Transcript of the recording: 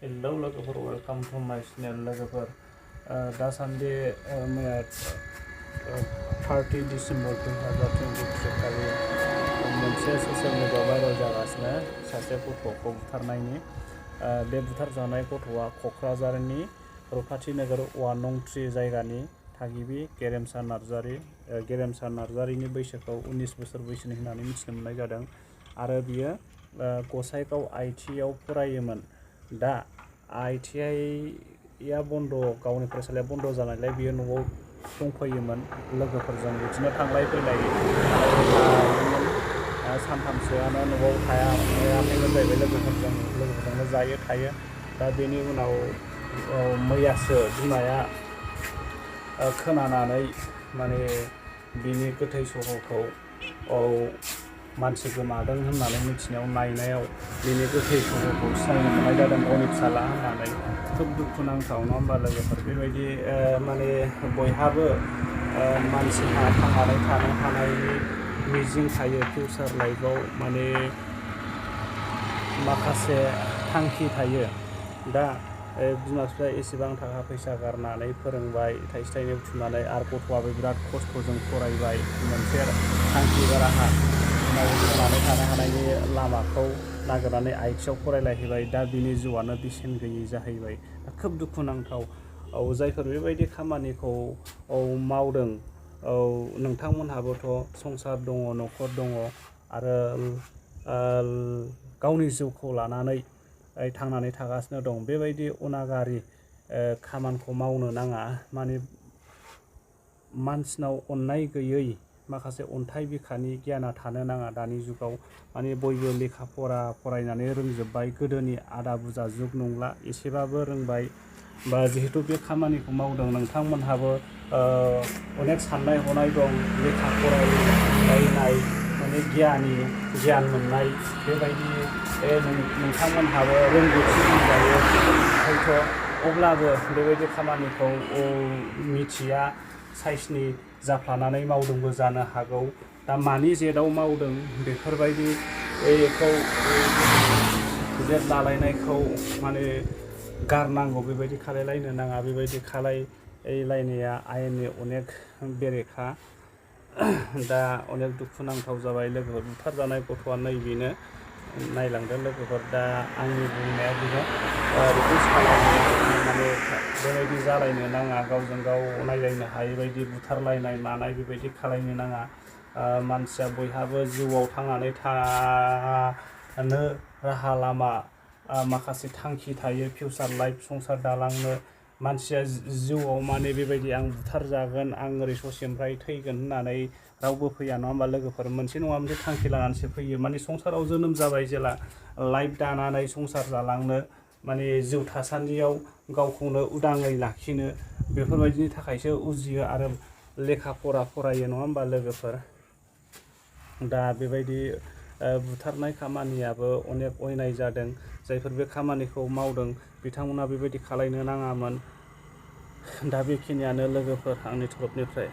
Hello लोगोफोर, welcome to माय channel. लोगोफोर, दासान्दि मैया 30 डिसेम्बर 2023 खालि मोनसे ससियेल मिडियायाव भाइरेल जागासिनो सासे गथ'खौ बुथारनायनि। बे बुथारजानाय गथ'आ क'क्राझारनि रुपाथि नोगोर 1 नं 3 जायगानि थागिबि गेरेमसा नार्जारी। गेरेमसा नार्जारीनि बैसोखौ 19 बोसोर बैसोनि होननानै मिथिनो मोननाय जादों आरो बियो गसाइगाव ITI आव फरायोमोन। दा ITI आ बन्द, गावनि फरायसालिया बन्द जानायलाय बियो न'आव दंफैयोमोन, लोगोफोरजों बिदिनो थांलाय फैलाय थायोमोन। सानथामसोआनो न'आव थायाखैमोन जाहैबाय, लोगोफोरजोंनो जायो थायो। दा बेनि उनाव मैयासो बिमाया खोनानानै माने बिनि गोथै सह'खौ मानसि गोमादों होननानै मिथिनायाव नायनायाव बिनि गोथै सह'खौ सिनायनो मोननाय जादों, गावनि फिसाला होननानै। खोब दुखुनांथाव, नङा होमबा लोगोफोर? बेबायदि माने बयहाबो मानसिहा थांनानै थानो हानायनि मिजिं थायो, फिउचार लाइफआव माने माखासे थांखि थायो। दा बिमा बिफाया एसेबां थाखा फैसा गारनानै फोरोंबाय, थाइसे थाइनै बुथुमनानै, आरो गथ'आबो बिराद खस्थ'जों फरायबाय, मोनसे थांखि राहा थांनानै थानो हानायनि लामाखौ नागिरनानै ITI आव फरायलायहैबाय। दा बिनि जिउआनो बेसेन गैयै जाहैबाय। खोब दुखुनांथाव। जायफोर बेबायदि खामानिखौ मावदों, नोंथांमोनहाबोथ' संसार दङ, न'खर दङ, आरो गावनि जिउखौ लानानै थांनानै थागासिनो दं। बेबायदि अनागारि खामानिखौ मावनो नाङा। माने मानसिनाव अननाय गैयै, माखासे अन्थाइ बिखानि गियाना थानो नाङा दानि जुगाव। माने बयबो लेखा फरायनानै रोंजोब्बाय। गोदोनि आदा बुजा जुग नंला, एसेबाबो रोंबाय। बा जिहेतु बे खामानिखौ मावदों, नोंथांमोनहाबो अनेक साननाय हनाय दं, लेखा फरायनाय, माने गियान मोननाय, बेबायदि नोंथांमोनहाबो रोंगौथि दंजायो हयथ'। अब्लाबो बेबायदि खामानिखौ मिथिया साइसनि जाफ्लानानै मावदोंबो जानो हागौ। दा मानि जेदाव मावदों बेफोरबायदिखौ जेद लालायनायखौ माने गारनांगौ। बेबायदि खालायलायनो नाङा। बेबायदि खालायलायनाया आयेननि अनेक बेरेखा। दा अनेक दुखुनांथाव जाबाय लोगोफोर। बुथारजानाय गथ'आ नैबेनो, नायलांदो लोगोफोर। दा आंनि बुंनाया बेनो, रिकुवेस्ट खालामो, माने बेबायदि जालायनो नाङा। गावजों गाव नायलायनो हायै बायदि बुथारलायनाय मानाय बेबायदि खालायनो नाङा। मानसिया बयहाबो जिउआव थांनानै थानो राहा लामा, माखासे थांखि थायो, फिउचार लाइफ, संसार दालांनो। मानसिया जिउआव माने बेबायदि आं बुथारजागोन, आं ओरै ससेनिफ्राय थैगोन होननानै रावबो फैया, नङा होमबा लोगोफोर? मोनसे नङा मोनसे थांखि लानानैसो फैयो। माने संसाराव जोनोम जाबाय जेला, लाइफ दानानै संसार जालांनो, माने जिउ थासान्दियाव गावखौनो उदाङै लाखिनो, बेफोरबायदिनि थाखायसो उजियो आरो लेखा फरायो, नङा होमबा लोगोफोर? दा बेबायदि बुथारनाय खामानियाबो अनेक अयनाय जादों। जायफोर बे खामानिखौ मावदों बिथांमोना बेबायदि खालायनो नाङामोन। दा बेखिनियानो लोगोफोर आंनि तरफनिफ्राय।